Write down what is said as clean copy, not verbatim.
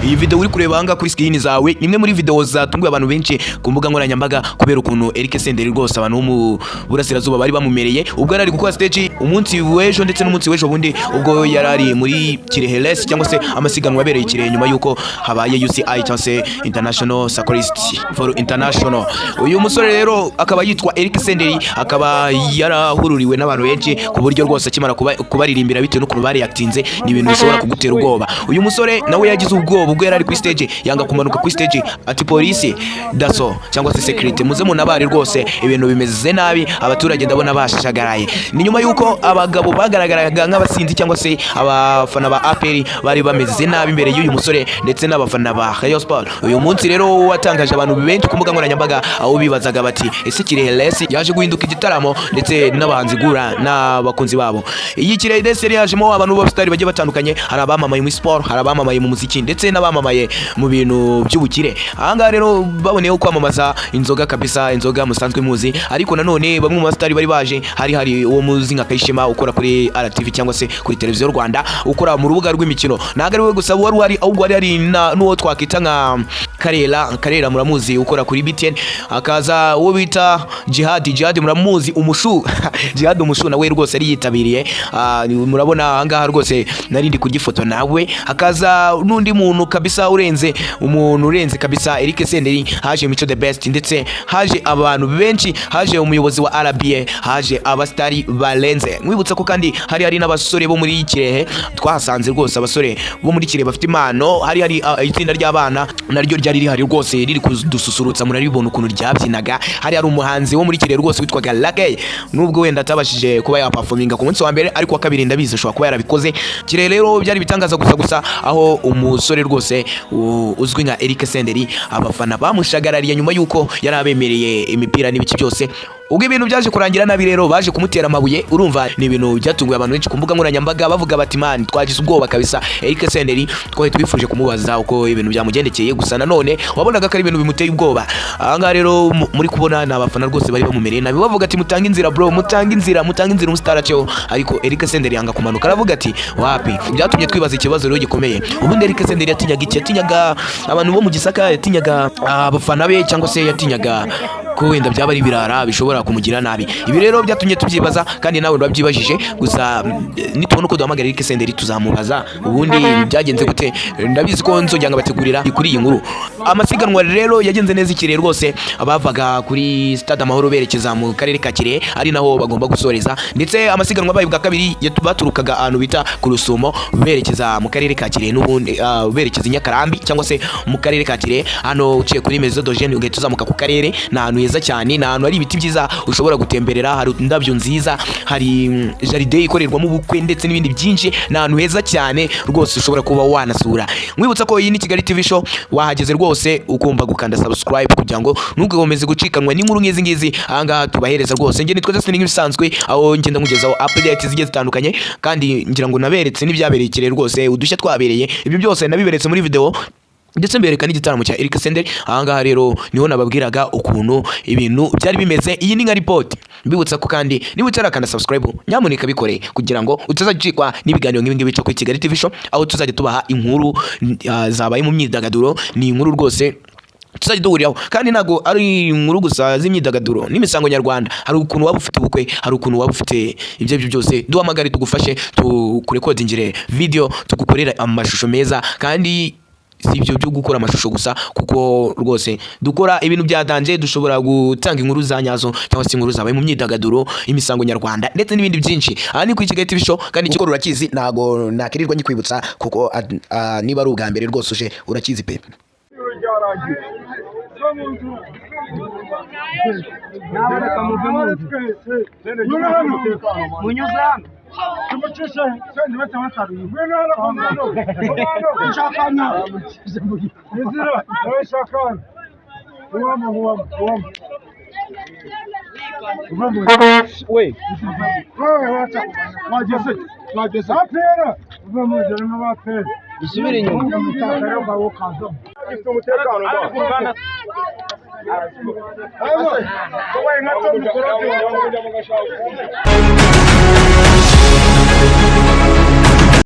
Iyi video uri kureba ahangaha kuri screen zawe ni imwe muri video zatunguye abantu benshi ku mbuga nkoranyambaga, kubera ukuntu Eric Senderi rwose abantu bo mu burasirazuba bari bamumereye ubwo yari ari gukora stage umunsi w'ejo ndetse n'umunsi w'ejo bundi, ubwo yari ari muri Kirehe Race cyangwa se amasiganwa abereye i Kirehe nyuma y'uko habaye UCI cyangwa se International Cyclist for International. Uyu musore rero akaba yitwa Eric Senderi, akaba yarahururiwe n'abantu benshi ku buryo rwose akimara kubaririmbira, bitewe n'ukuntu bariyatinze, ni ibintu bishobora kugutera ubwoba. Uyu musore nawe yagize ubwoba ubwo yari ari kuri stage, yanga kumanuka kuri stage, ati: "Polisi, DASSO cyangwa se security, muze munabare rwose, ibintu bimeze nabi, abaturage ndabona bashagaraye." Ni nyuma y'uko abagabo bagaragaraga nk'abasinzi cyangwa se abafana ba APR bari bameze nabi imbere y'uyu musore ndetse n'abafana ba Rayon Sport. Uyu munsi rero watangaje abantu benshi ku mbuga nkoranyambaga, aho bibazaga bati: "Ese Kirehe Race yaje guhinduka igitaramo ndetse n'abahanzi gura n'abakunzi babo?" Iyi Kirehe Race yari yajemo abantu b'abasitari bagiye batandukanye. Hari abamamaye muri sport, hari abamamaye mu muziki ndetse n'abamamaye mu bintu by'ubukire. Ahangaha rero baboneyeho kwamamaza inzoga kabisa, inzoga musanzwe muzi. Ariko nanone bamwe mu basitari bari baje, hari uwo muzi nka Kayishema ukora kuri RTV cyangwa se kuri Televiziyo Rwanda, ukora mu rubuga rw'imikino. Ntabwo ari we gusa wari uhari, ahubwo hari n'uwo twakwita nka Karera. Karera muramuzi, ukora kuri BTN. Hakaza uwo bita Jihad. Jihad muramuzi, umushu Jihad umushu nawe rwose yari yitabiriye. Murabona ahangaha rwose nari ndi kurya nawe. Hakaza n'undi muntu kabisa urenze, umuntu urenze kabisa, Eric Senderi. Haje Mico the Best, ndetse haje abantu benshi, haje umuyobozi wa RBA, haje abastari barenze. Mwibutsa ko kandi hari n'abasore bo muri Kirehe twahasanze rwose, abasore bo muri Kirehe bafite impano. Hari itsinda ry'abana naryo ryari rihari rwose riri kudususurutsa, muraribona ukuntu ryabyinaga. Hari umuhanzi wo muri Kirehe rwose witwaga Lucky, nubwo wenda atabashije kuba yaperforminga ku munsi wa mbere, ariko wa kabiri ndabizi ashobora kuba yarabikoze. Kirehe rero byari ibitangaza gusa, aho umusore rwose uzwi nka Eric Senderi abafana bamushagarariye nyuma y'uko yari abemereye imipira n'ibiki byose. Ubwo ibintu byaje kurangira nabi rero, baje kumutera amabuye. Urumva ni ibintu byatunguye abantu benshi ku mbuga nkoranyambaga, bavuga bati: "Man, twagize ubwoba kabisa." Eric Senderi twari twifuje kumubaza uko ibintu byamugendekeye, gusa nanone wabonaga ko ari ibintu bimuteye ubwoba. Ahangaha rero muri kubona ni abafana rwose bari bamumereye nabi, bavuga ati: "Mutange inzira bro, mutange inzira, mutange inzira, umusitari aceho." Ariko Eric Senderi yanga kumanuka, aravuga ati: "Wapi." Byatumye twibaza ikibazo rero gikomeye: ubundi Eric Senderi yatinyaga iki? Yatinyaga abantu bo mu Gisaka? Yatinyaga abafana be? Cyangwa se yatinyaga ko wenda byaba ari ibirara bishobora kumugira nabi? Ibi rero byatumye tubyibaza, kandi nawe urabyibajije. Gusa nitubona uko duhamagara Eric Senderi tuzamubaza ubundi byagenze gute. Ndabizi ko nzongera ngabategurira kuri iyi nkuru. Amasiganwa rero yagenze neza i Kirehe rwose. Abavaga kuri Stade Amahoro berekeza mu karere ka Kirehe, ari naho bagomba gusoreza, ndetse amasiganwa abaye bwa kabiri baturukaga ahantu bita ku Rusumo berekeza mu karere ka Kirehe n'ubundi, berekeza i Nyakarambi cyangwa se mu karere ka Kirehe. Hano uciye kuri Maison de Jeunes ugahita uzamuka ku karere, ni ahantu heza cyane, ni ahantu hari ibiti byiza ushobora gutemberera, hari indabyo nziza, hari jardin ikorerwamo ubukwe ndetse n'ibindi byinshi. Ni ahantu heza cyane rwose ushobora kuba wanasura. Mwibutsa ko iyi ni Kigali TV Show. Wahageze rwose ukumva gukanda subscribe kugira ngo ntugakomeze gucikanwa n'inkuru nk'izi ngizi ahangaha tubahereza rwose. Njye nitwa Justin nk'ibisanzwe, aho ngenda nkugezaho update zigiye zitandukanye, kandi ngira ngo naberetse n'ibyabereye i Kirehe rwose, udushya twabereye, ibyo byose nabiberetse muri video, ndetse mbereka n'igitaramo cya Eric Senderi. Ahangaha rero niho nababwiraga ukuntu ibintu byari bimeze. Iyi ni nka report. Mbibutsa ko kandi niba utarakanda subscribe, nyamuneka bikore kugira ngo utazacikwa n'ibiganiro nk'ibi ngibi bica kuri Kigali TV Show, aho tuzajya tubaha inkuru zabaye mu myidagaduro. Ni inkuru rwose tuzajya duhuriraho, kandi ntabwo ari inkuru gusa z'imyidagaduro n'imisango nyarwanda. Hari ukuntu waba ufite ubukwe, hari ukuntu waba ufite ibyo aribyo byose, duhamagare tugufashe, tukurekodingire video, tugukorere amashusho meza. Kandi si ibyo byo gukora amashusho gusa, kuko rwose dukora ibintu bya danger. Dushobora gutanga inkuru za nyazo cyangwa se inkuru zabaye mu myidagaduro, imisango nyarwanda ndetse n'ibindi byinshi. Aha ni kuri Kigali TV Show, kandi Kuko urakizi, ntago nakirirwa nyikwibutsa, kuko niba ari ubwa mbere rwose uje, urakizi pe. Ryarangiye. Nyamuneka muve mu nzu. Munyuze hano. Ngwino hano, komando. Komando. Nshakana. Inzira, nawe shakana. Uwamo, uwamo, uwamo. Uva mu We. Wewe wacha. Wageze. Wageze. Apera. Uva mu nzira nk'abapera. Dusubire inyuma. Ifite umutekano ba. Ayiwa. Wabaye nka Tom Close.